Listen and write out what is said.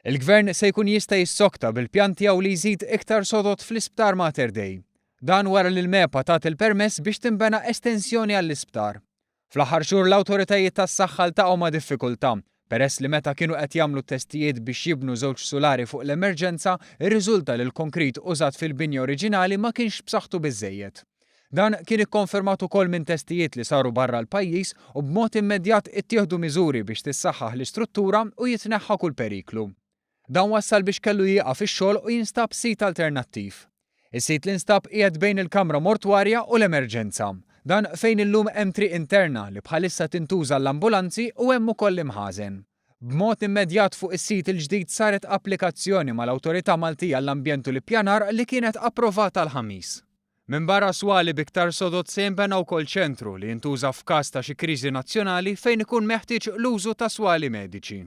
Il-Gvern se jkun jista' jissokta bil-pjan tiegħu li jżid iktar sodod fl-Isptar Mater Dei. Dan wara li l-MEPA tat il-permess biex tinbena estensjoni għall-isptar. Fl-aħħar xhur l-awtoritajiet tas-saħħa ltaqgħu ma' diffikultà peress li meta kienu qed jagħmlu testijiet biex jibnu żewġ sulari fuq l-emerġenza, irriżulta li l-konkrit użat fil-binja oriġinali ma kienx b'saħħtu biżżejjed. Dan kien ikkonfermat ukoll minn testijiet li saru barra l-pajjiż u b'mod immedjat ittieħdu miżuri biex tissaħħaħ l-istruttura u jitneħħa kull periklu. Dan wassal biex kellu jieqaf ix-xogħol u jinstab sit alternattiv. Is-sit li nstab qiegħed bejn il-kamra mortwarja u l-emerġenza. Dan fejn illum hemm triq interna li bħalissa tintuża għall-ambulanzi u hemm ukoll imħażen. B'mod immedjat fuq is-sit il-ġdid saret applikazzjoni mal-Awtorità Maltija għall-Ambjent u l-Ippjanar li kienet approvata l-Ħamis. Minbarra swali b'iktar sodod se jinbena wkoll ċentru li jintuża f'każ ta' xi kriżi nazzjonali fejn ikun meħtieġ l-użu ta' swali mediċi.